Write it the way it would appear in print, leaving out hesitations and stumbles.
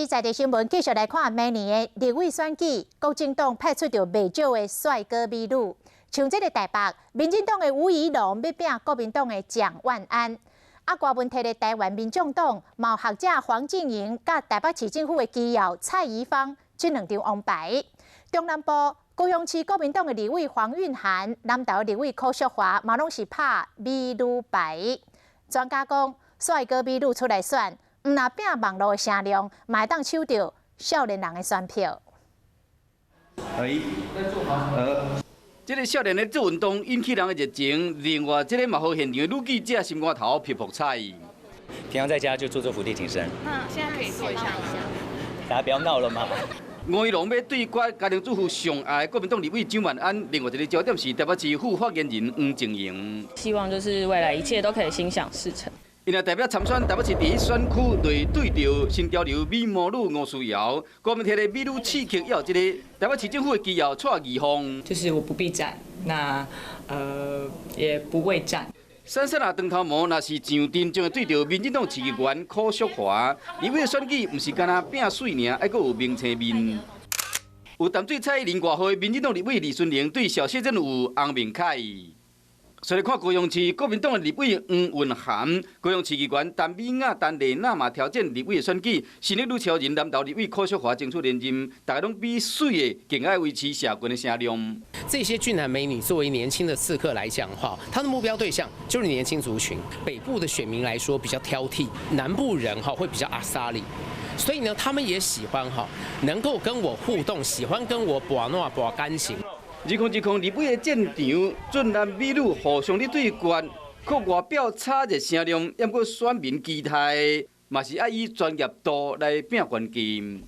在地新聞繼續來看明年的立委選舉，國政黨派出著袂少的帥哥美女，像這个台北民進黨的吳怡農欲拚國民黨的蔣萬安，啊，郭文提的台灣民眾黨嘛有學者黃靜瑩，佮台北市政府的機要蔡宜芳，這兩張王牌。中南部高雄市國民黨的立委黃韻涵，南投立委柯淑華，嘛攏是拍美女牌。專家講，帥哥美女出來選，毋若拚網路的聲量，嘛會當搶著少年人的選票。一、二。這个少年咧做運動引起人的熱情，另外這个嘛予現場的女記者心肝頭噗噗彩。平常在家就做做伏地挺身。那現在可以做一下嗎？大家不要鬧了嘛。吳怡農欲對決家庭主婦上愛國民黨立委蔣萬安，另外一个焦點是台北市副發言人黃靜瑩。希望就是未來一切都可以心想事成。伊若代表參選台北市第一選區，對對著新潮流美魔女吳思瑤，國民黨的美女刺客，也有這个台北市政府的機要蔡宜鳳。就是我不避戰，那也不畏戰。珊珊啊，長頭毛，若是上陣，將會對著民進黨市議員柯淑華。立委選舉毋是干焦拚媠爾，愛閣有明星面。有淡水蔡依林外號的民進黨立委李順玲對小謝鎮有洪明凱。所以看高雄市國民黨的立委黃韻涵，高雄市議員陳美雅、陳麗娜嘛挑戰立委的選舉，新竹女超人南投立委柯淑華爭取連任，大家攏比媠的更愛維持社群的聲量。這些俊男美女作為年輕的刺客來講的話，他的目標對象就是年輕族群。北部的選民來說比較挑剔，南部人哈會比較阿莎力，所以呢，他們也喜歡哈能夠跟我互動，喜歡跟我博暖博感情。2020立委的戰場，俊男美女互相咧對決，靠外表炒熱聲量，猶閣選民期待，嘛是愛以專業度來拚關鍵。